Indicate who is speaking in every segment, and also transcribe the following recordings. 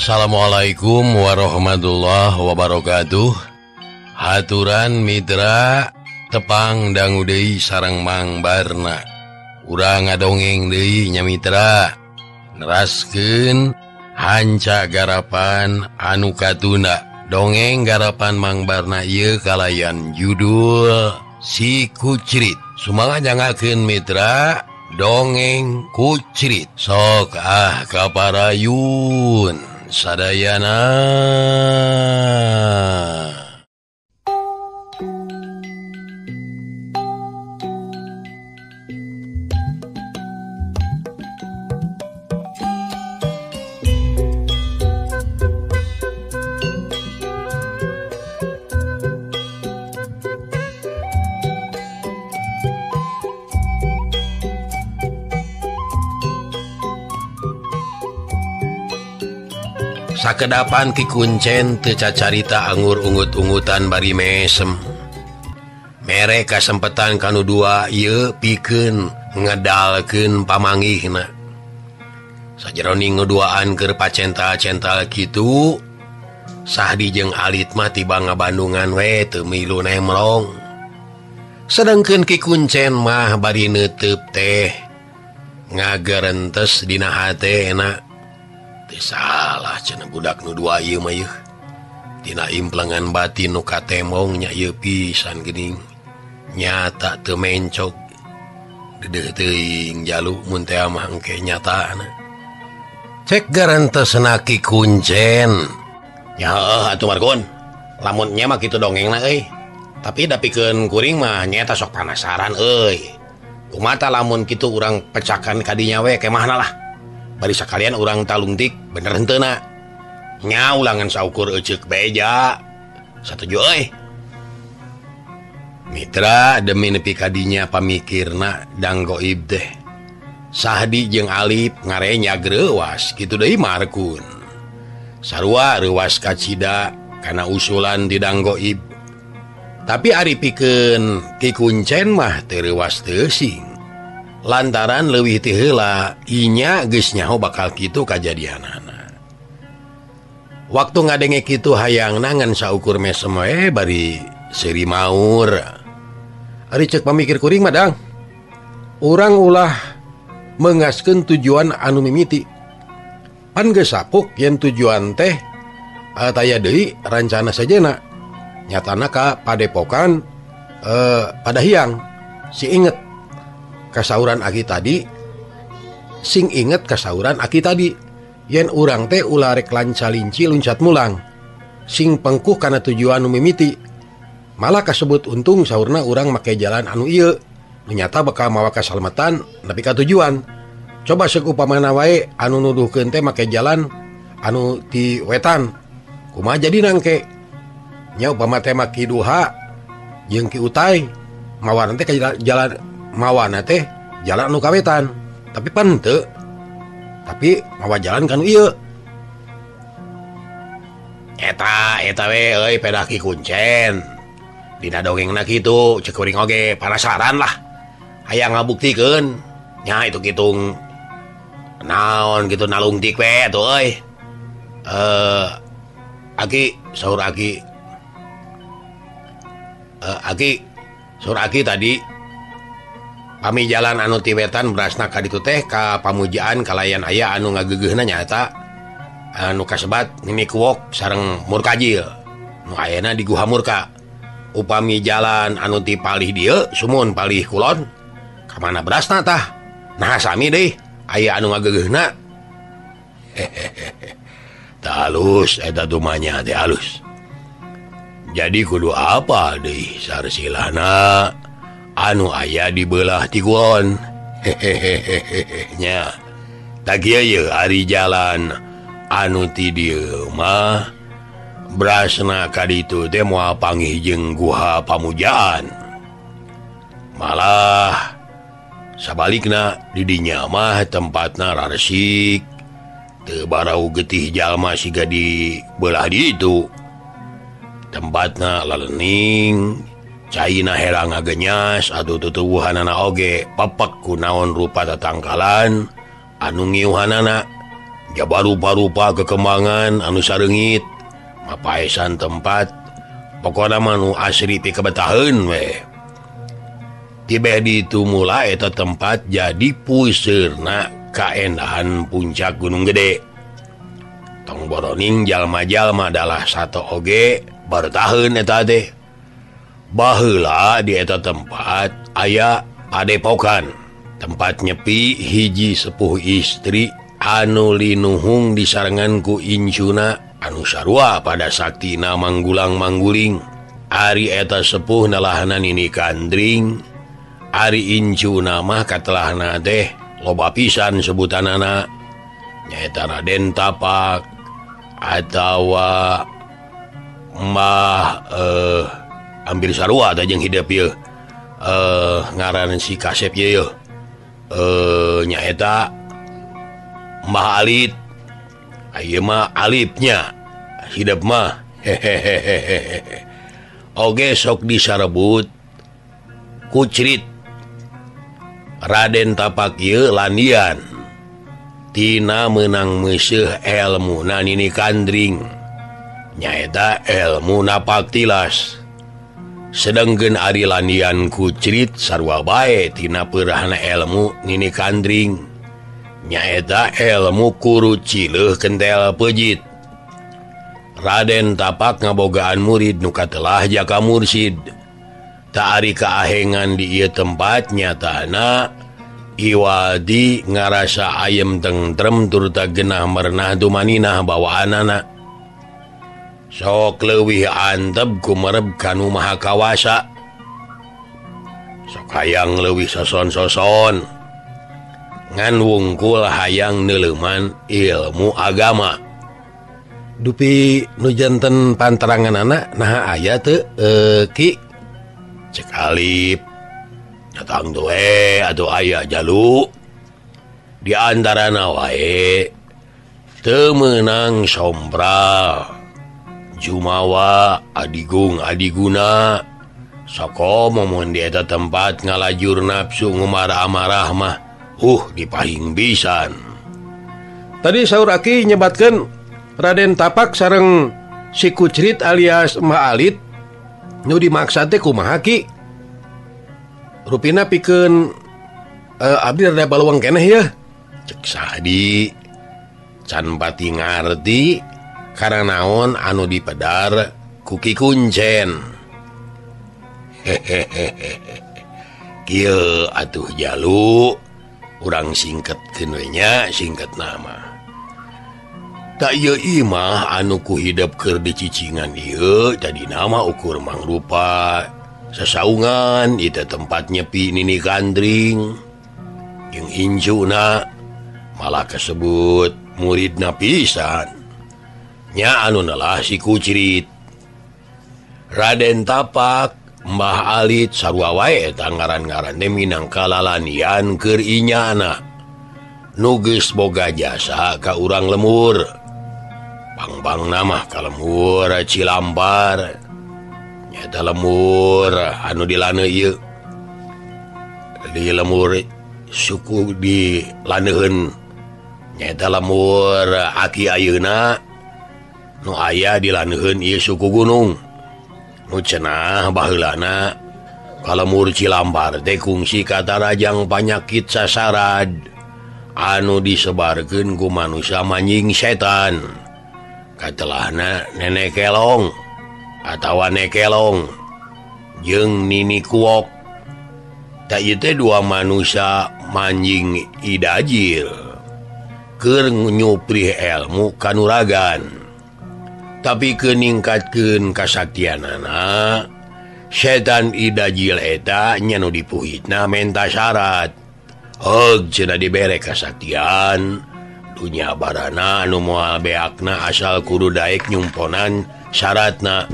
Speaker 1: Assalamualaikum warahmatullahi wabarakatuh. Haturan mitra tepang dangu deui sareng Mang Barna. Urang ngadongeng deui nya mitra. Neraskeun hanca garapan anu katunda. Dongeng garapan Mang Barna ieu kalayan judul Si Kucrit. Sumangan jangakeun mitra dongeng Kucrit. Sok ah kaparayun sadayana. Sakedapan Ki Kuncen teu cacarita anggur ungut-ungutan bari mesem. Mere kasempetan kanu dua ieu pikeun ngedalkeun pamanggihna. Sajeroning ngeduaan keur pacental-cental kitu, Sahdi jeung Alit mah tiba ngabandungan we teu milu nemrong. Sedengkeun Ki Kuncen mah bari neuteup teh ngagerentes dina hatena. Salah cenah budak nu dua ieu mah yeuh. Dina implengan batin nu katemong nya ieu pisan geuning. Nyata teu mencog. Dedeuh teuing jalu mun teh mah engke nyatana. Cek garantesna Ki Kuncen.
Speaker 2: Ya heuh atuh Margun. Lamun nya mah kitu dongengna euy. Tapi da pikeun kuring mah nyaeta sok panasaran euy. Kumaha lamun kitu urang pecakan kadinya we kemahna lah. Bari sakalian urang talungtik bener henteuna. Nya ulangan saukur eceuk beja. Satuju euy.
Speaker 1: Mitra demi nepi kadinya pamikirna danggoib teh. Sahdi jeung Alip ngarenya greuwas kitu deui Markun. Sarua reuwas kacida kana usulan di danggoib. Tapi ari pikeun Ki Kuncen mah teu reuwas teu sing. Lantaran leuwih ti heula inya geus nyaho bakal kitu kajadianana. Waktu ngadenge kitu hayangna ngan saukur mesem we bari seuri maur. Ari ceuk pamikir kuring mah dang. Urang ulah mengaskeun tujuan anu mimiti. Pan geus sapuk yen tujuan teh taya deui rancana sajena. Nyatana ka padepokan Padahiang si inget kasauran aki tadi, sing inget kasauran aki tadi yen urang teh ulah rek lancalinci luncat mulang, sing pengkuh kana tujuan nu mimiti. Malah kasebut untung saurna urang make jalan anu ieu nu nyata bakal mawa kasalamatan nepi ka tujuan. Coba seuk upamana wae anu nuduhkeun teh make jalan anu ti wetan, kumaha jadi nangke nya upama teh mah Ki Duha jeung Ki Utai mawana teh jalan mawana teh jalan anu kawetan, tapi pan teu, tapi mawa jalan kanu ieu.
Speaker 2: Eta eta we euy pedah Ki Kuncen. Dina dongengna kitu ceuk kuring oge panasaran lah. Hayang ngabuktikeun nya itu kitung naon kitu nalungtik we atuh euy. Aki saur aki. Aki saur aki tadi pami jalan anu ti wetan berasna ka ditu teh ka pamujaan kalayan aya anu ngagegeuhna nyaeta anu kasebat Nini Kuwok sareng Murkajil nu ayana di Guha Murka. Upami jalan anu ti palih dieu sumun palih kulon ka mana berasna tah? Nah sami deui aya anu ngagegeuhna.
Speaker 1: Tah alus eta tumanya teh alus. Jadi kudu apa deui sarsilana anu aya di belah ti kulon. Hehehehe nya. Tah kieu ye ari jalan anu ti dieu mah Brasna kaditu teh moal panggih jeung guha pamujaan. Malah sabalikna didinya mah tempatna raresik, teu barau getih jalma siga di beulah ditu. Tempatna lalening, caina herang ngagenyas atuh tutuwuhanana oge papek kunaon rupa tatangkalan anu ngiuhanana jaba rupa-rupa kekembangan anu sareungit mapaesan tempat pokona mah nu asri pikabetaheun we. Tibeh ditu mula eta tempat jadi puseurna kaendahan puncak Gunung Gede. Tong boroning jalma-jalma dalah sato oge bartaheun eta teh. Baheula di eta tempat aya padepokan, tempat nyepi hiji sepuh istri anu linuhung disarengan ku incuna anu sarua pada saktina manggulang-mangguling. Ari eta sepuh nelahna Nini Kandring, ari incuna mah katelahna teh loba pisan sebutanana, nyaeta Raden Tapak atawa Mbah ambil sarua teh jeung hidep ieu ngaran si kasep ieu nyaeta Mbah Alit. Ieu mah alipnya hidep mah hehehehe. Oge sok disarebut kucrit Raden Tapak ieu landian tina meunang meuseuh elmuna Nini Kandring, nyaeta elmu napak tilas. Sedengkeun ari landian kucrit sarua bae tina peurahna elmu Nini Kandring, nyaeta elmu kuru cileuh kentel pejit. Raden Tapak ngabogaan murid nu katelah jaka mursid. Tak ari kaahengan di ieu tempat nyatana Iwadi ngarasa ayem tentrem turta genah merenah dumaninah bawaanana. Sok leuwih antep kumereb kanu maha kawasa. Sok hayang leuwih soson-soson ngan wungkul hayang neuleuman ilmu agama. Dupi nu janten panteranganana naha aya teu Ki? Cek Alip datang doe atuh aya jalu. Di antarana wae teu meunang sombra Jumawa Adigung Adiguna. Soko momun di eta tempat ngalajur nafsu ngumara amarah mah dipahing pisan.
Speaker 2: Tadi saur aki nyebatkeun Raden Tapak sareng si Kucrit alias Mbah Alit nu dimaksa teh kumaha Ki? Rupina pikeun abdi rada baluang keneh yeuh.
Speaker 1: Cek Sahdi can pati ngarti karena naon anu dipedar ku Ki Kuncen. Hehehe. Kieu atuh jalu urang singketkeun we nya, singket nama. Tak ieu imah anu ku hidep keur dicicingan ieu tadi nama ukur mangrupa sasaungan itu tempat nyepi Nini Kandring jeung incuna malah kasebut muridna pisan. Nya anu nelah si Kucrit. Raden Tapak Mbah Alit sarua wae eta ngaran-ngaran teh minangka lalanian keur inyana nu geus boga jasa ka urang lemur. Pangbangna mah ka lemur Cilampar, nyaeta lemur anu di laneu ieu, di lemur suku di laneuheun, nyaeta lemur aki ayeuna nu aya di laneuheun ieu suku gunung. Nu cenah baheulana ka lemur Cilampar teh kungsi katarajang panyakit sasarad anu disebarkeun ku manusia manjing setan. Katelahna nenek kelong atawa nekelong jeung Nini Kuok. Tak ieu teh dua manusia manjing idajil keur nyuprih ilmu kanuragan. Tapi keur ningkatkeun kasaktianana, setan idajil eta nya nu dipuhitna menta syarat. Heug cenah dibere kasaktian dunya barana anu moal beakna asal kudu daek nyumponan Syaratna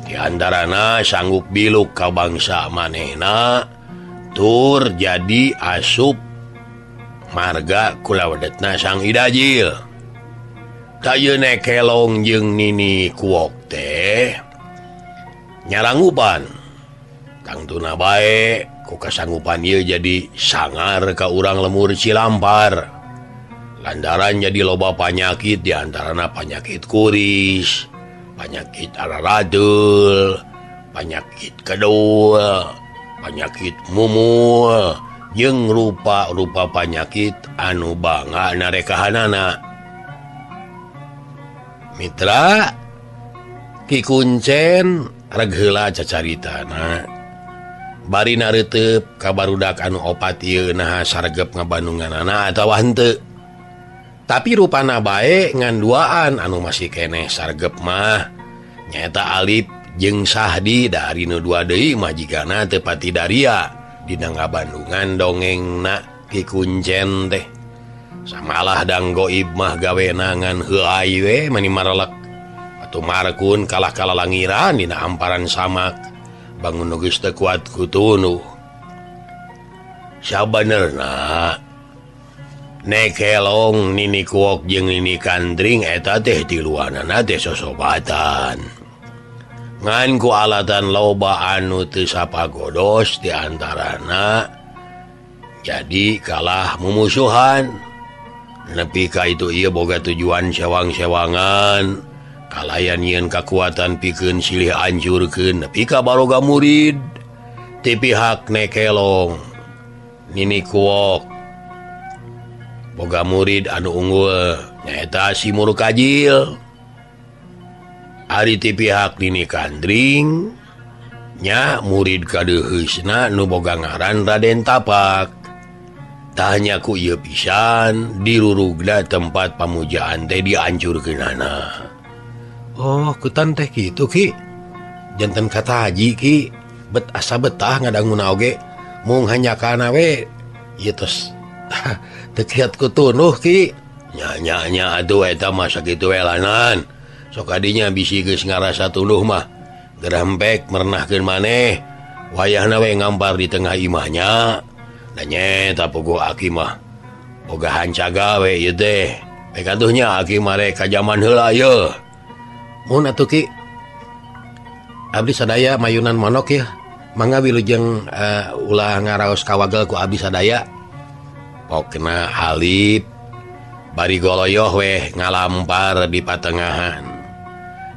Speaker 1: diantarana sanggup biluk ka bangsa manehna tur jadi asup marga kulawedetna Sang Idajil. Tayeun Nekelong jeung Nini Kuok teh nyarangupan tangtuna bae ku kasanggupan ieu jadi sangar ka urang lemur Cilampar. Lantaran jadi loba panyakit diantarana panyakit kuris, panyakit araradul, panyakit kedul, panyakit mumul, jeung rupa-rupa panyakit anu bangga narekahanana. Mitra Ki Kuncen reg heula cacaritana. Bari nareuteup ka barudak anu opat ieu naha saregep ngabandunganana atawa henteu. Tapi rupana bae ngan duaan anu masih keneh saregep mah nyaeta Alif jeung Sahdi dari nu dua deui mah jigana teu pati daria dina ngabandungan dongengna Ki Kuncen teh. Samalah dang goib mah gawena ngan heuay we mani marelek atuh markun kalah kalalangiran dina hamparan samak bangun nu geus teu kuat ku tunuh. Sabenerna Nekelong Nini Kuok jeung Nini Kandring eta teh tiluanana teh sosobatan. Ngan ku alatan loba anu teu sapagodos di antarana jadi kalah mumusuhan. Nepi ka itu ieu boga tujuan sewang-sewangan kalayan nyieun kakuatan pikeun silih ancurkeun nepi ka baroga murid ti pihak Nekelong Nini Kuok boga murid anu unggul nyaeta si Murkajil. Ari ti pihak Nini Kandring nya murid kadeuheusna nu boga ngaran Raden Tapak. Tah nya ku ieu pisan dirurugna tempat pamujaan teh diancurkeunana. Oh, kutan teh kitu Ki. Janten kata haji Ki, bet asa betah ngadanguna oge mung hanyakana we ieu tos teu kiat ku tunuh Ki. Nya nya nya atuh eta mah sakitu we lanan. Sok adinya bisi geus ngarasa tunuh mah gerempek merenahkeun maneh. Wayahna we ngampar di tengah imahnya. Da nyeta puguh aki mah boga hancaga we ieu teh. Rek atuh nya aki mah rek ka jaman heula ieu. Mun atuh Ki, abdi sadaya mayunan monok ya. Mangga wilujeng ulah ngaraos kawagel ku abdi sadaya. Pokna Alif bari goloyoh weh ngalampar di patengahan.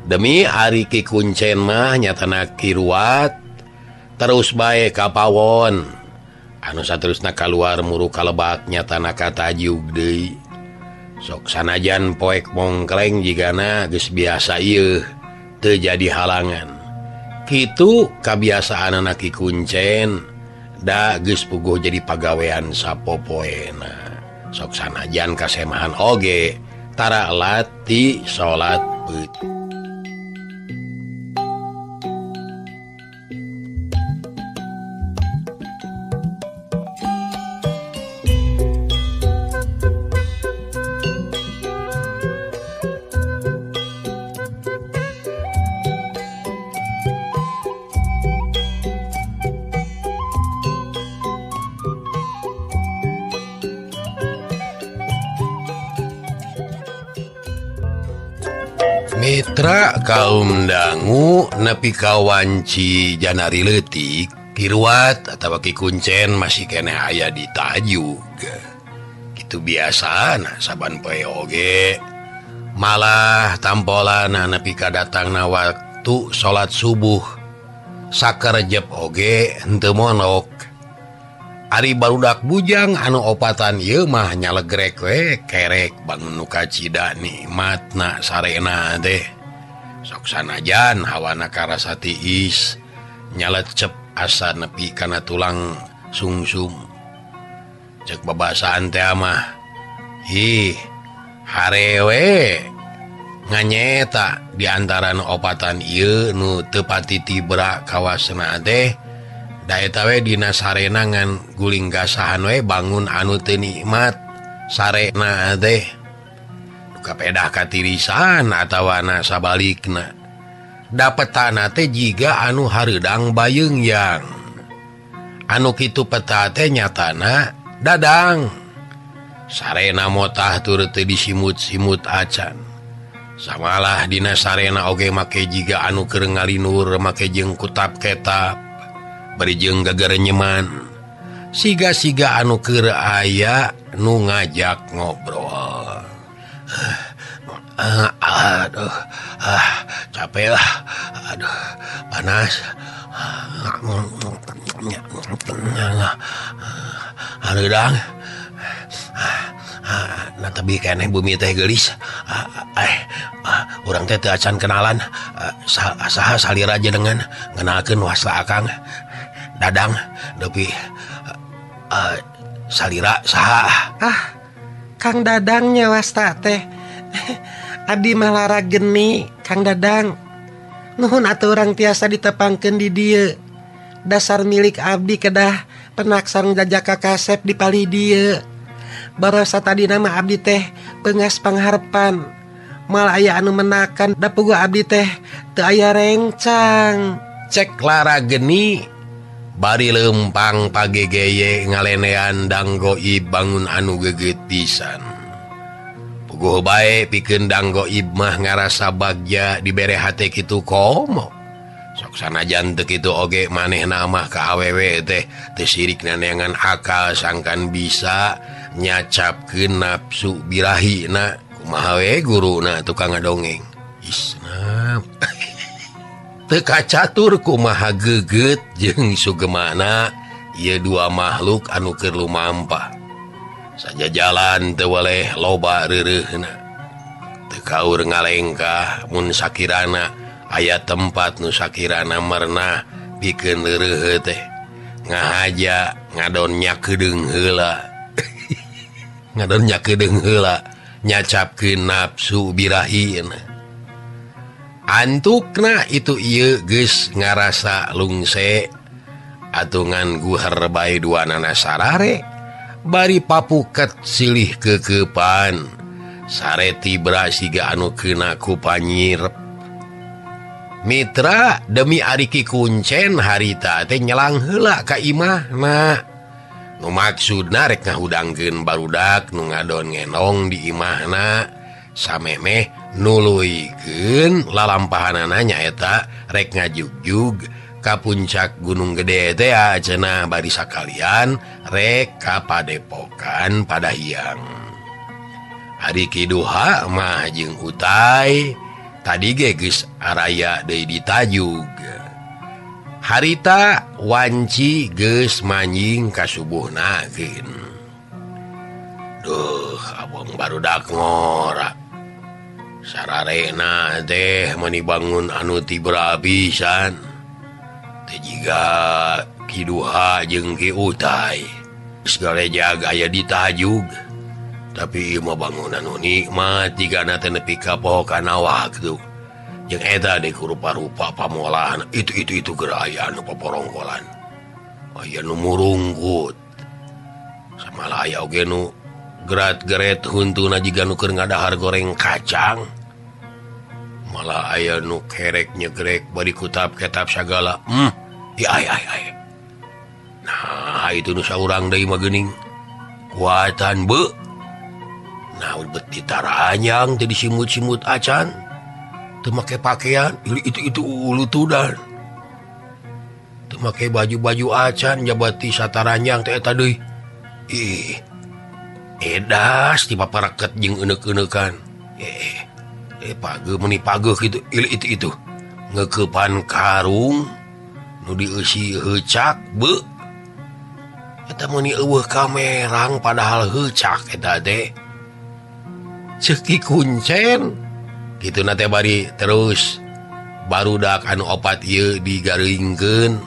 Speaker 1: Demi ari Ki Kuncen mah nyatana Ki Ruwat terus bae ka pawon. Anu saterusna kaluar muru kalebak nyatana katajuk deui. Sok sanajan poek mongkleng jigana geus biasa ieu teu jadi halangan. Kitu kabiasaanana Ki Kuncen da geus puguh jadi pagawean sapopoena. Sok sanajan kasemahan oge tara elat ti salat peuting. Mitra kaum dangu nepi ka wanci janari leutik Ki Ruwat atawa Ki Kuncen masih keneh aya di tajuk. Kitu biasa nah saban poe oge. Malah tampolan nepi ka datangna waktu salat subuh. Sakerejep oge henteu monok. Ari barudak bujang anu opatan ieu mah nyalegrek we kerek bangun nu kacida nikmatna sarena teh. Sok sanajan hawana karasa tiis nyalecep asa nepi kana tulang sungsum. Cek babasaan teh mah ih harewe nganyeta di antara nu opatan ieu nu teu pati tibra kawasna teh. Da eta we dina sarena ngan guling gasahan we bangun anu teu nikmat sarena teh. Duka pedah katirisan atawa na sabalikna. Da petana teh jiga anu hareudang bayeungyang. Anu kitu peta teh nyatana Dadang. Sarena motah tur teu disimut-simut acan. Samalah dina sarena oge make jiga anu keur ngalinur make jeung kutap ketap bari jeung gagarenyeman. Siga-siga anu keur aya nu ngajak ngobrol. Aduh, capek lah. Aduh, panas. Hareudang. Nah tapi keneh bumi teh geulis. Urang teh teu acan kenalan. Saha salira jenengan ngenalkeun wasta akang Dadang depi salira saha.
Speaker 3: Ah, Kang Dadang nya wasta teh. Abdi mah Lara Geni, Kang Dadang. Nuhun atuh urang tiasa ditepangkeun di dieu. Dasar milik abdi kedah penak sareng jajaka kasep di palih dieu. Barosa tadi nama abdi teh pengas pangharpan. Mal aya anu menakan da puguh abdi teh teu aya rencang.
Speaker 1: Cek Lara Geni bari lempang pagegeye ngalenean danggoib bangun anu geget pisan. Puguh bae pikeun danggoib mah ngarasa bagja dibere hate kitu komo. Sok sanajan teu kitu oge manehna mah ka awewe teh teu sirik neangan akal sangkan bisa nyacapkeun nafsu birahina. Kumaha we guruna tukang ngadongeng. Isnap. Teu kacatur kumaha geget jeung sugemana ieu dua makhluk anu keur lumampah. Saja jalan teu weleh loba reureuhna. Teu kaur ngalengkah mun sakirana aya tempat nu sakirana merenah pikeun reureuh teh. Ngahaja ngadon nyakedeung heula. Ngadon nyakedeung heula nyacapkeun nafsu birahina. Antukna itu ieu geus ngarasa lungse atungan guher bae duanana sarare bari papuket silih kekepan sare tibra siga anu keuna ku panyirep. Mitra demi ari Ki Kuncen harita teh nyelang heula ka imahna. Nu maksudna rek ngahudangkeun barudak nu ngadon ngenong di imahna samemeh nuluykeun lalampahanana nyaeta rek ngajugjug ka puncak Gunung Gede teh cenah bari sakalian rek ka padepokan Padahyang. Ari Ki Duha mah jeung Utai tadi ge geus araya deui ditajug. Harita wanci geus manjing ka subuhna keun. Duh, abang barudak ngora. Sararena teh meuni bangun anu tibra pisan. Teh jiga Ki Duha jeung Ki Utai. Geus galejag aya ditajug. Tapi ieu mah bangunan nu nikmat jigana teh nepi ka poho kana waktu. Jeung eta deui ku rupa-rupa pamolahan itu geura aya anu poporongkolan. Aya nu murungkut. Samalah aya oge nu gerat-geret huntuna jiga nu keur ngadahar goreng kacang. Malah aya nu kerek nyegrek bari kutap-ketap sagala. Ai ai. Nah, itu nu saurang deui mah geuning. Kuatan beuh. Nah, bet ditaranyang teh disimut-simut acan. Teu make pakaian, itu ulutudan. Teu make baju-baju acan jabati sataranjang teh eta deui. Ih. Edas ti paparaket jeung euneuk-eueukan. Pageuh meuni pageuh kitu, itu. Ngeukepan karung nu dieusi heucak beuh. Eta meuni eueuh kamerang padahal heucak eta teh. Ceuk Ki Kuncen kitu na teh bari terus barudak anu opat ieu digaringkeun.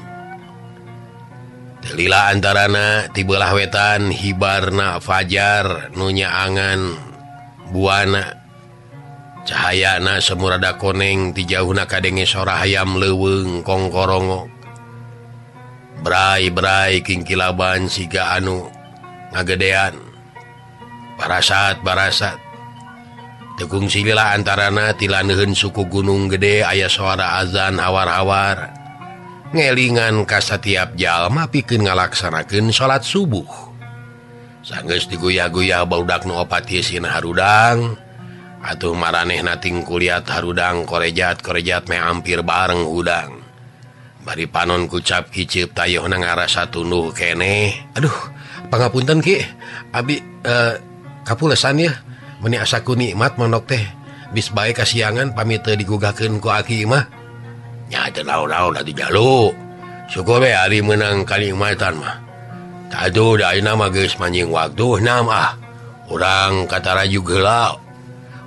Speaker 1: Teu lila antarana ti beulah wetan hibarna fajar nu nyaangan buana. Cahayana semurada koneng ti jauhna kadenge sora hayam leuweung kongkorongok. Brai-brai kingkilaban siga anu ngagedean. Barasat-barasat. Tekung silila antarana tilaneun suku Gunung Gede aya suara azan hawar-hawar. Ngelingan ka satiap jalma pikeun ngalaksanakeun salat subuh. Sanggeus diguyah-guyah barudak nu opat ieu harudang. Atuh maranehna tingkuliat harudang korejat-korejat meh hampir bareng hudang. Bari panon kucap kicip tayohna ngarasa tunduh keneh. Aduh, pangapunten Ki, abi kapulesan ya. Meni asa ku nikmat mondok teh. Bis bae kasiangan pamit teu digugahkeun ku aki mah. Nya teu naon-naon atuh jalu. Syukur we ari meunang kanikmatan mah. Aduh, da ayeuna mah geus manjing waktu nam ah. Urang katarajug heula.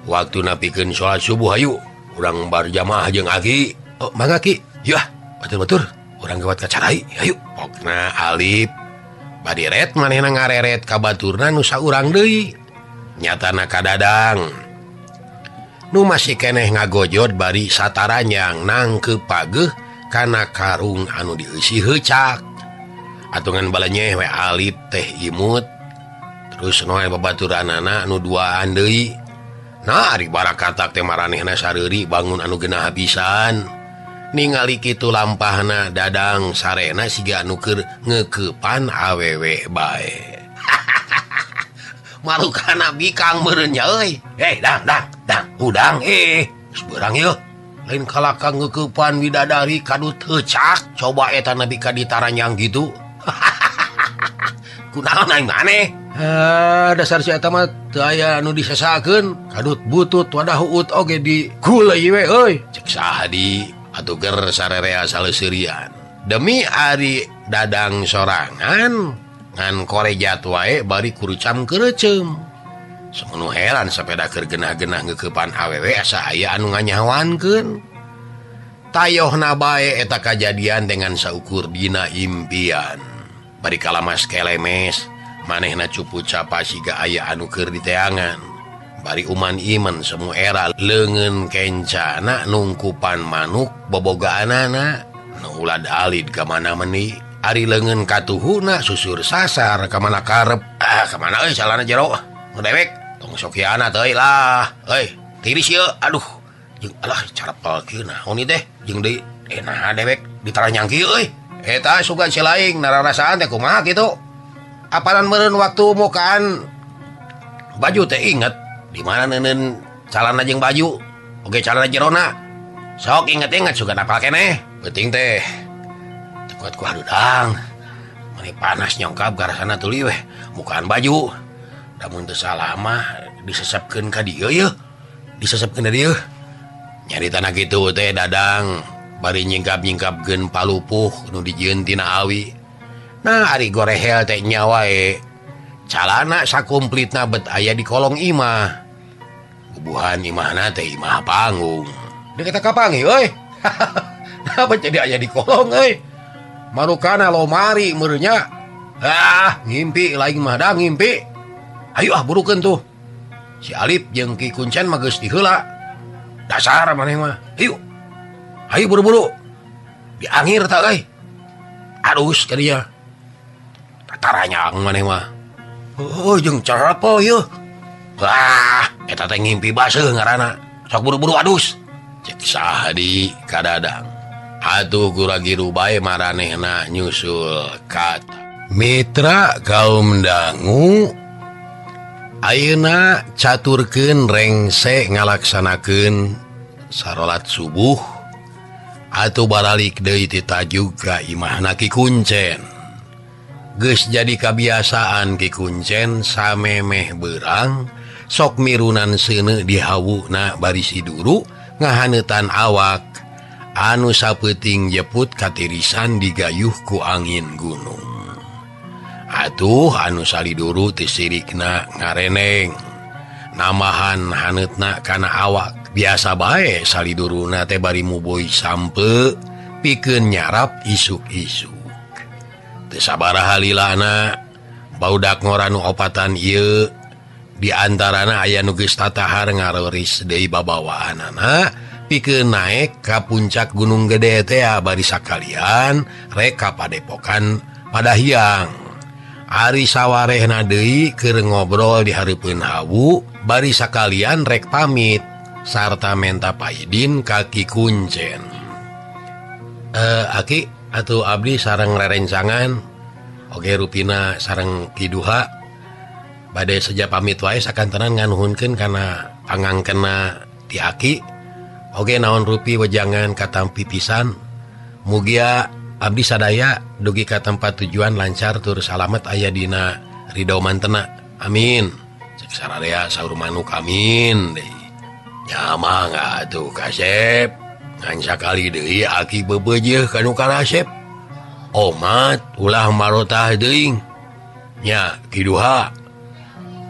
Speaker 1: Waktu napikeun salat subuh hayu. Urang bar jamaah jeung aki. Oh, mangga Ki. Yeuh. Batur-batur urang gawat kacarai ayo pokna Alif badiret manehna ngareret ka baturna nu saurang deui nyatana kadadang nu masih keneh ngagojot bari sataranyang nangkeup pageuh kana karung anu dieusi heucak atungan balenyeh we Alif teh imut terus noe babaturanana anu duaan deui. Nah ari barakatak teh maranehna sareuri bangun anu genah pisan. Ningali kitu lampahna Dadang sarena siga anu keur ngeukepan awewe bae. Marukana bikang meureun nya euy. Eh dang dang dang hudang geus beurang ieu. Lain kalaka ngeukepan widadari kadut heucak. Coba eta nabi ka ditaranyang gitu. Kunaon aing maneh? Dasar si eta mah teu aya anu disesakeun. Kadut butut wadah huut oge di guleuy we euy. Cek saha di atuh ger sarerea saleseurian. Demi ari Dadang sorangan ngan korejat wae bari kurucam kerecem. Semenuh heran sapeda keur genah-genah ngeukepan awewe asa aya anu nganyawankeun. Tayohna bae eta kajadian dengan saukur dina impian. Bari kalamas kelemes manehna cupu capa siga aya anu keur diteangan. Bari uman iman semu era leungeun kencana nungkupan manuk bobogaanana nu ulad alid ka mana meni ari leungeun katuhuna susur sasar ka mana karep ka mana euy salana jero nu dewek tong sokiana teuy lah euy tiris ieu aduh jeung alah carapal kieu naon ieu teh jeung deui naha dewek ditaranyang kieu euy eta sugan si laing nararasaan teh kumaha kitu apanan meureun waktu mukaan baju teh inget di mana nenen calana jeung baju oge calana jerona sok inget-inget sugan apal keneh penting teh teu kuat ku harudang meni panas nyongkap garasana tuluy weh mukaan baju da mun teu salah mah disesepkeun ka dieu yeuh disesepkeun ka dieu nyaritana kitu teh Dadang bari nyingkap-nyingkapkeun palupuh nu dijieun tina awi. Nah ari gorehel teh nya wae calana sakumplitna bet aya di kolong imah. Bubuhan imahna teh imah panggung. Deui kata kapangi euy. Napa jadi aya di kolong euy. Marukana lomari meureun nya. Ah, ngimpi laing mah da ngimpi. Ayo ah burukeun tuh. Si Alif jeung Ki Kuncen mah geus diheula. Dasar maneh mah. Ayo. Ayo buru-buru. Diangir tak euy. Adus ka dieu. Tataranyang maneh mah. Oh, jeung carapel ieu. Wah, eta teh ngimpi baseuh ngaranna. Sok buru-buru adus. Cek saha di ka Dadang. Atuh gura-giru bae maranehna nyusul kata. Mitra kaum dangu ayeuna caturkeun rengse ngalaksanakeun sarolat subuh atuh baralik deui ti tajug ka imahna Ki Kuncen. Geus jadi kabiasaan Ki Kuncen samemeh beurang sok mirunan seuneu di hawuna bari siduru ngahaneutan awak anu sapeuting jeput katirisan digayuh ku angin gunung. Atuh anu saliduru teu sirikna ngareneng namahan haneutna kana awak biasa bae saliduruna teh bari muboy sampe pikeun nyarap isuk-isuk. Teu sabaraha lilana baudak ngora nu opatan ieu di antarana aya nu geus tatahar ngaroris deui babawaanana pikeun naek ka puncak Gunung Gede teh bari sakalian rek ka padepokan Padahyang. Ari sawarehna deui keur ngobrol di hareupeun hawu bari sakalian rek pamit sarta menta paidin ka Ki Kuncen. Aki atuh abdi sareng rerencangan oge rupina sareng Ki Duha bade seja pamit wae sakantenan nganuhunkeun kana pangangkena ti aki oge naon rupi wejangan katampi pisan mugia abdi sadaya dugi ka tempat tujuan lancar tur salamet aya dina ridho mantena amin. Cek sararea saur manuk amin deui. Nya mangga atuh kasep ngan sakali deui aki bebeujeuh ka nu karasep omat ulah marotah teuing nya Ki Duha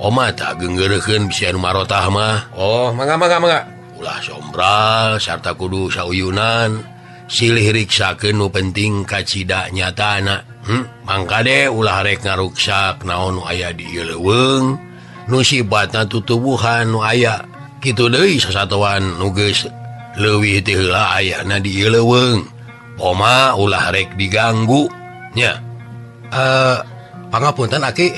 Speaker 1: omat tak genggeurekeun bisi anu marotah mah. Oh mangga mangga mangga ulah sombral sarta kudu sauyunan silih riksakeun nu penting kacida nyatana. Mangkade ulah rek ngaruksak naon nu aya di ieu leuweung nu sibatna tutuwuhan nu aya kitu deui sasatoan nu geus leuwih ti heula ayana di ieu leuweung poma ulah rek diganggu nya. Pangapunten aki,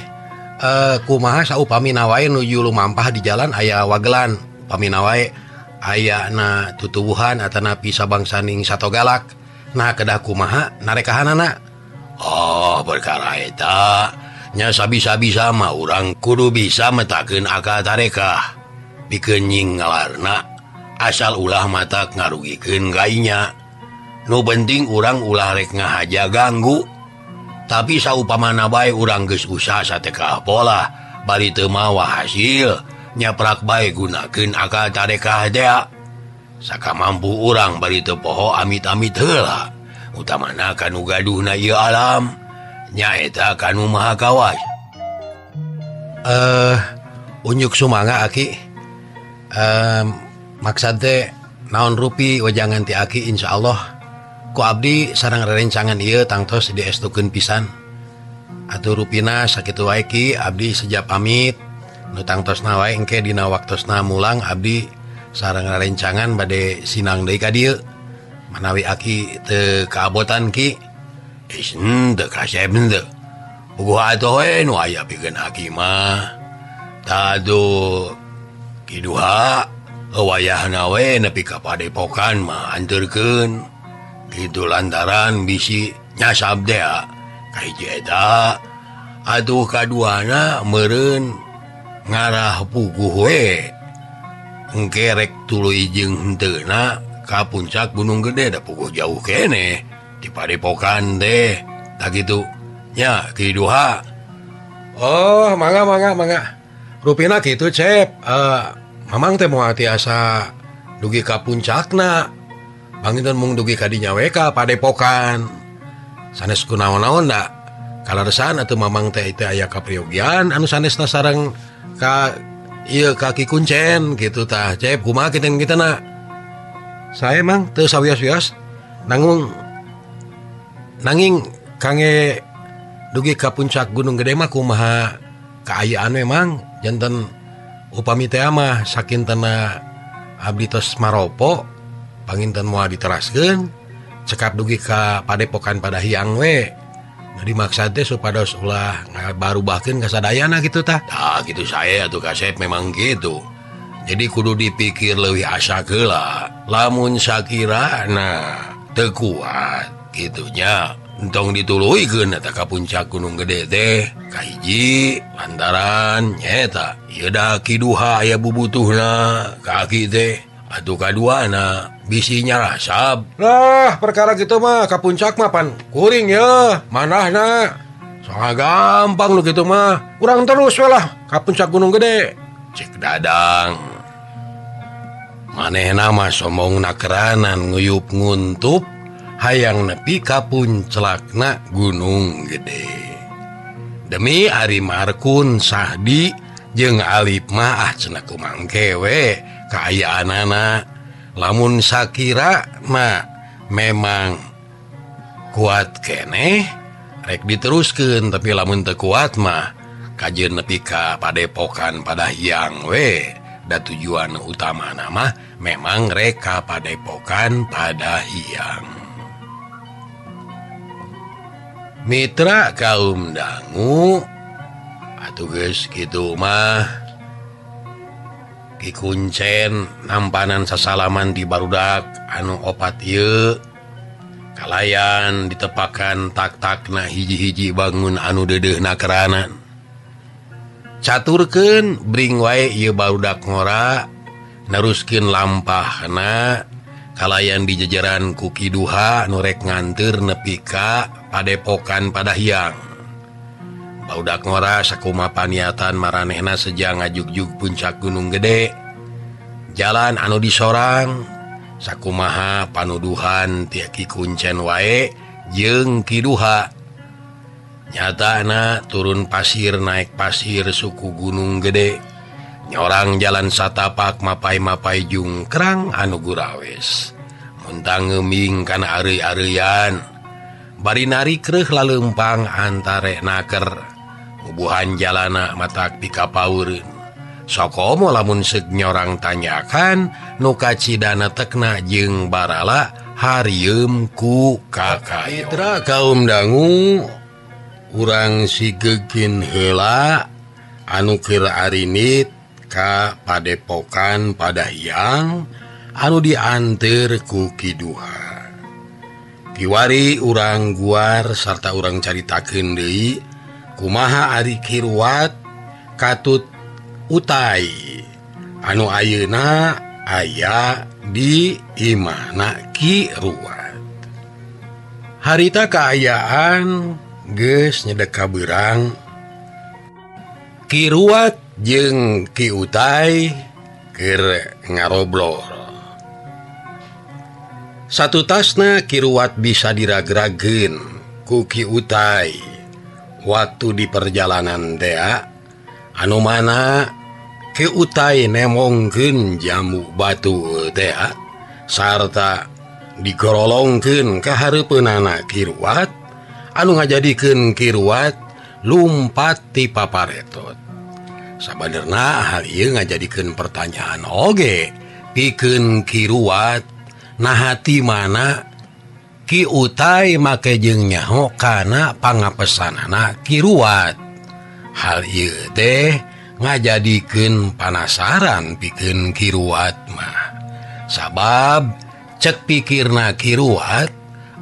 Speaker 1: kumaha saupamina wae nuju lumampah di jalan aya wagelan pamina wae ayana tutuwuhan atanapi sabangsaning satogalak nah kedah kumaha narekahanana. Oh perkara eta nya sabisa-bisa mah urang kudu bisa metakeun akal tarekah pikeun nying ngalarna asal ulah matak ngarugikeun kainya nu penting urang ulah rek ngahaja ganggu tapi saupamana bae urang geus usaha satekah pola bari teu mawa hasil nyaprak bae gunakeun akal tarekah teh sakamampu urang bari teu poho amit-amit heula utamana kanu gaduhna ieu alam nyaeta kanu maha kawas. Unjuk sumangga aki, maksad teh naon rupi wejangan ti aki insyaallah ku abdi sareng rerencangan ieu tangtos diestukeun pisan atuh rupina sakitu wae ki abdi seja pamit nu tangtosna wae engke dina waktosna mulang abdi sareng rerencangan bade sinang deui ka dieu manawi aki teu kaabotan ki geus henteu kasep henteu puguh atuh we nu aya pikeun aki mah tadu Ki Duha wayahna we nepi ka padepokan mah anterkeun kitu lantaran bisi nyasab teh kahiji eta atuh kaduana meureun ngarah puguh we engke rek tuluy jeung henteuna ka puncak Gunung Gede da puguh jauh keneh di padepokan teh tak kitu nya Ki Duha. Oh mangga mangga mangga rupina kitu Cep. Mamang teh moal tiasa dugi ka puncakna panginten mung dugi ka dinya we ka padepokan sanes kunaon-naon da kaleresan atuh mamang teh teh aya kapriogian anu sanesna sareng ka ieu ka Ki Kuncen kitu tah Cep kumaha kiten kitana saya mang teu sawios-wios nanggung nanging kange dugi ka puncak Gunung Gede mah kumaha kaayaan memang janten upami teh mah sakintena abdi tos maropo panginten moal diteraskeun cekap dugi ka padepokan pada hiang we jadi maksad teh supados ulah barubahkeun ka sadayana kitu tah. Tah kitu saya atuh kasep memang gitu. Jadi kudu dipikir leuwih asa heula lamun sakirana teu kuat kitunya entong dituluykeun eta ka puncak Gunung Gede teh kahiji lantaran nyaeta ieu da Ki Duha aya bubutuhna ka aki teh atuh kaduana bisi nyarasab lah perkara kitu mah ka puncak mah pan kuring ye manahna soal gampang lu kitu mah urang terus we lah ka puncak Gunung Gede. Cek Dadang manehna mah sombong nakeranan nguyup nguntup hayang nepi ka puncakna Gunung Gede demi Ari Markun Sahdi jeung Alip mah ah cenah kumangke we kaayaanana lamun sakira mah memang kuat keneh rek diteruskeun tapi lamun teu kuat mah kajeun nepi ka padepokan pada hiang we da tujuan utama nama memang rek ka padepokan pada hiang. Mitra kaum dangu atuh geus kitu mah Ki Kuncen nampanan sasalaman di barudak anu opat ieu kalayan ditepakan tak-takna hiji-hiji bangun anu deudeuhna keranan. Caturkeun bring wae ieu barudak ngora neruskeun lampahna kalayan di jejeran ku Ki Duha nu rek nganteur nepi ka padepokan Padahyang. Barudak ngora sakuma paniatan maranehna seja ngajugjug puncak Gunung Gede. Jalan anu disorang sakumaha panuduhan ti Ki Kuncen wae jeung Ki Duha. Nyatana turun pasir naik pasir suku Gunung Gede. Nyorang jalan satapak mapai-mapai jungkrang anu gurawes. Muntang ngeming kana areuy-areuyan. Bari narik reuh laleumpang antare naker. Ubuhan jalana matak pikapaureun. Sokomo lamun seug nyorang tanyakan nu kacidana tekna jeung barala harieum ku kakayo. Mitra kaum dangu urang sigeugin heula anu keur arinit ka padepokan Padahyang anu dianteur ku Ki Duha. Kiwari urang guar sarta urang caritakeun deui kumaha ari Ki Ruwat katut Utai anu ayeuna aya di imahna Ki Ruwat. Harita kaayaan geus nyedek kabeurang Ki Ruwat jeung Ki Utai keur ngaroblor. Satutasna Ki Ruwat bisa diragrageun ku Ki Utai waktu di perjalanan tea anu mana Ki Utai nemongkeun jamu batu tea sarta digorolongkeun ka hareupeunana Ki Ruwat anu ngajadikeun Ki Ruwat lumpat ti paparetot. Sabenerna hal ieu ngajadikeun pertanyaan oge pikeun Ki Ruwat naha ti mana Ki Utai make jeung nyaho kana pangapesanana Ki Ruwat. Hal ieu teh ngajadikeun panasaran pikeun Ki Ruwat mah. Sabab cek pikirna Ki Ruwat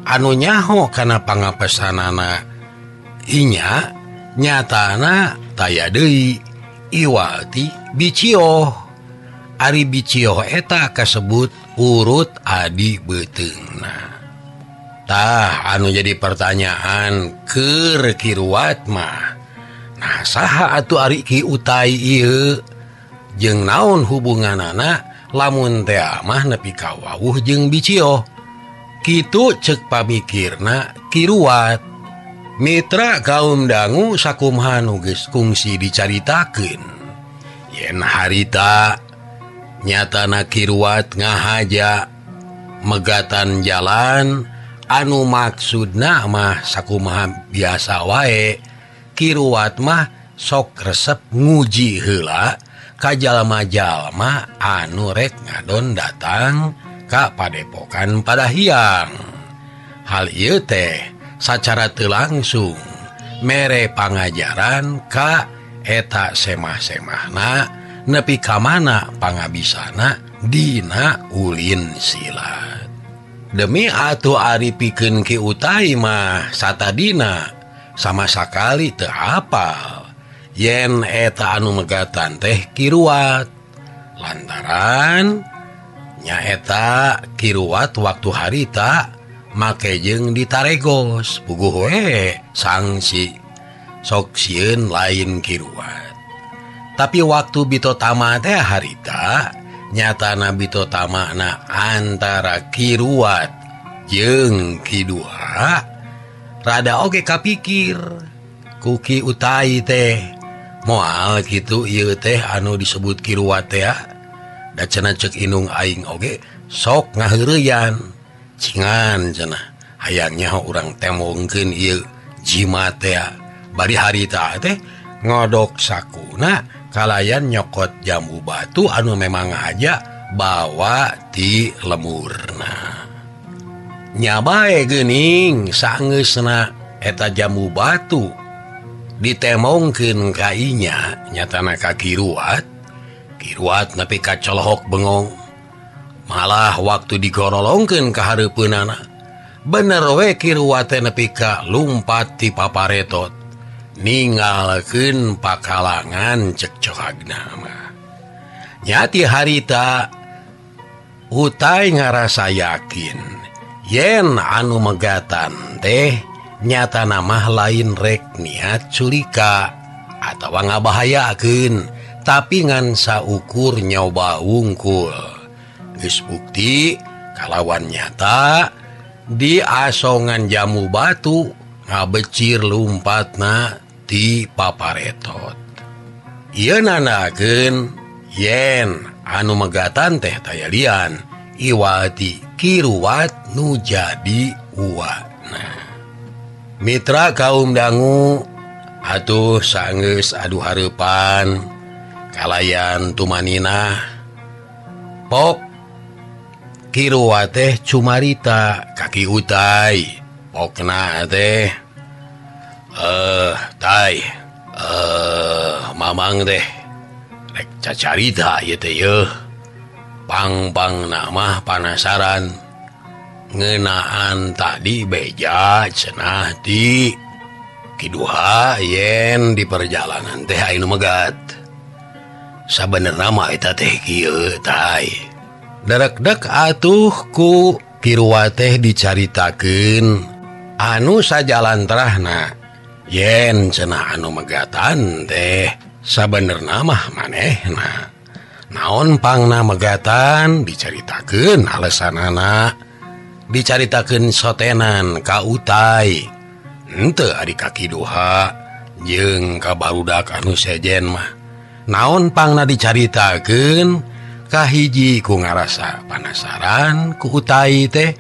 Speaker 1: anu nyaho kana pangapesanana inya nyatana taya deui iwal ti Bicioh. Ari Bicioh eta kasebut urut adi beuteungna. Tah anu jadi pertanyaan keur Ki Ruwat mah, nah saha atuh ari Ki Utai ieu jeung naon hubunganana lamun teh mah nepi ka wawuh jeung Bicioh. Kitu cek pamikirna Ki Ruwat. Mitra kaum dangu sakumaha nu geus kungsi dicaritakeun yen harita nyatana Ki Ruwat ngahaja megatan jalan anu maksudna mah sakumaha biasa wae. Ki Ruwat mah sok resep nguji heula ka jalma-jalma anu rek ngadon datang ka padepokan Padahyang. Hal ieu teh sacara teu langsung mere pangajaran ka eta semah-semahna nepi ka mana pangabisana dina ulin silat. Demi atuh ari pikeun Ki Utai mah satadina sama sakali teu apal yen eta anu megatan teh Ki Ruwat. Lantaran nyaeta Ki Ruwat waktu harita make jeung ditaregos puguh we sangsi sok sieun lain Ki Ruwat. Tapi waktu Bitotama teh harita nyatana Bitotama na antara Ki Ruwat jeung Ki Duha rada oge kapikir ku Ki Utai teh moal kitu ieu teh anu disebut Ki Ruwat teh da cenah ceuk indung aing oge sok ngaheureyan cingan cenah hayang nyaho urang temongkeun ieu jimat teh bari harita teh ngodok sakuna kalayan nyokot jambu batu anu memang aja bawa ti lemurna. Nya bae geuning saeungeusna eta jambu batu ditemongkeun ka inya nyatana ka Kiruat. Kiruat nepi ka colohok bengong. Malah waktu digorolongkeun ka hareupeunana bener we Kiruat teh nepi ka lumpat ti paparetot ninggalkeun pakalangan cek cohagna mah. Nyati harita Utai ngarasa yakin yen anu megatan teh nyata namah lain rek niat culika atawa ngabahayakeun, tapi ngan saukur nyoba wungkul. Geus bukti kalawan nyata di asongan jamu batu ngabecir lumpatna ti paparetot. Ieu nandakeun yen anu megatan teh tayalian iwati Kiruat nu jadi uwana. Mitra kaum dangu atuh sanggeus adu hareupan kalayan tumaninah pok Kiruat teh cumarita kaki Utai pokna teh tai mamang teh rek cacarita ieu teh yeuh pang-pang nama panasaran ngeunaan tadi beja cenah ti Kiduha yen di perjalanan teh aya nu megat. Sabenerna mah eta teh kieu tai. Derek-dek atuh ku Kiruat teh dicaritakeun anu sajalantrahna yen cenah anu megatan teh sabenerna mah manehna. Naon pangna megatan dicaritakeun alesanana, dicaritakeun sotenan ka Utai henteu ari ka Kiduha jeung ka barudak anu sejen mah. Naon pangna dicaritakeun kahiji ku ngarasa panasaran ku Utai teh,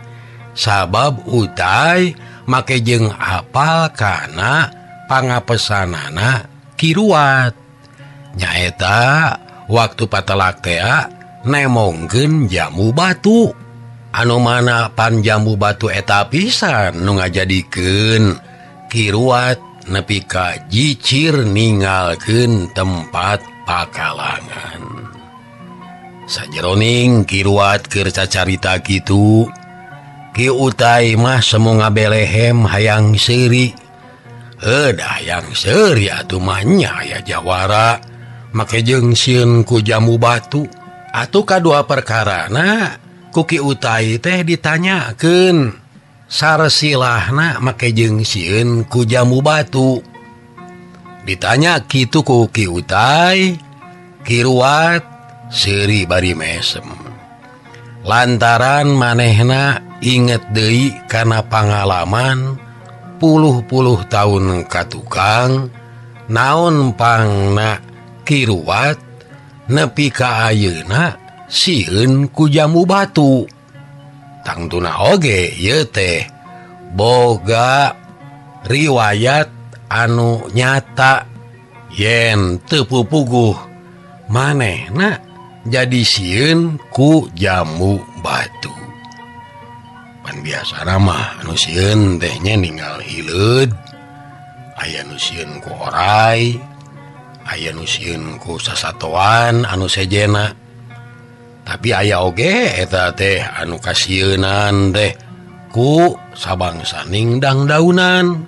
Speaker 1: sabab Utai make jeung apal kana pangapesanana Kiruat. Nyaeta waktu patelak tea nemongkeun jamu batu anu mana pan jambu batu eta pisan nu ngajadikeun Kiruat nepi ka jicir ninggalkeun tempat pakalangan. Sajeroning Kiruat keur cacarita kitu, Ki Utai mah semu ngabelehem hayang seuri. Dah hayang seuri atuh mah nya aya jawara make jeung sieun ku jambu batu. Atuh kadua perkarana ku Ki Utai teh ditanyakeun sarsilahna make jeung sieun ku jambu batu. Ditanya kitu ku Ki Utai, Kiruat seuri bari mesem. Lantaran manehna inget deui kana pangalaman puluh-puluh tahun ka tukang naon pangna Kiruat nepi ka ayeuna sieun ku jambu batu. Tangtuna oge ieu teh boga riwayat anu nyata yen teu pupuguh manehna jadi sieun ku jambu batu. Pan biasana mah anu sieun teh nya ninggal hileud, aya nu sieun ku orai, aya nu sieun ku sasatoan anu sejena. Tapi aya oge eta teh anu kasieunan teh ku sabangsaning dangdaunan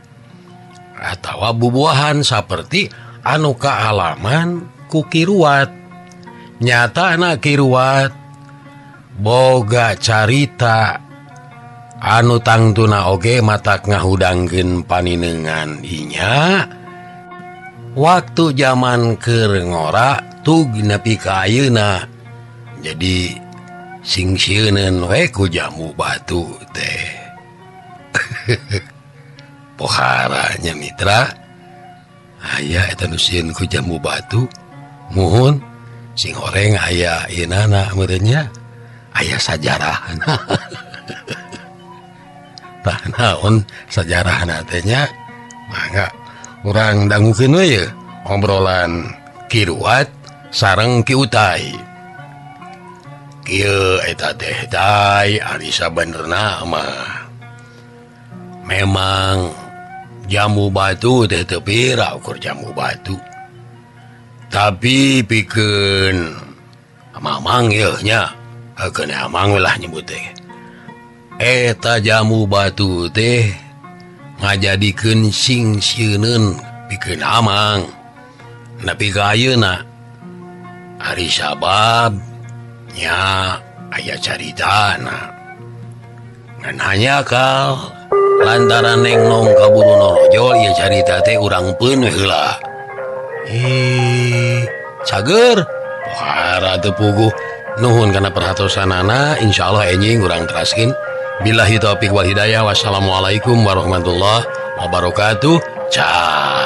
Speaker 1: atawa bubuahan saperti anu kaalaman ku Kiruat. Nyatana Kiruat boga carita anu tangtuna oge matak ngahudangkeun paninengan inya waktu zaman keur ngora tug nepi ka ayeuna. Jadi sing sieuneun we ku jambu batu teh. Poharanya mitra aya eta nu sieun ku jambu batu muhun sing horeng aya inana meureunnya aya sajarahna. Tah naon sajarahna teh nya mangga urang dangukeun we ye obrolan Kiruat sareng Ki Utai. Kieu eta teh tai ari sabenerna mah memang Jamu batu teh teu pira ukur jamu batu. Tapi pikeun amang yeuh nya, heukeun amang lah nyebut teh. Eta jamu batu teh ngajadikeun sing sieuneun pikeun amang. Nepi ka ayeuna ari sabab nya aya caritana. Ngan hanya kal lantaran neng nong kaburu norojol ieu carita teh urang peun we heula. Ih, cager. Pohara teu puguh. Nuhun kana perhatosanana, insyaallah enjing urang teraskeun. Billahi taufiq wal hidayah. Wassalamualaikum warahmatullahi wabarakatuh. Ciao.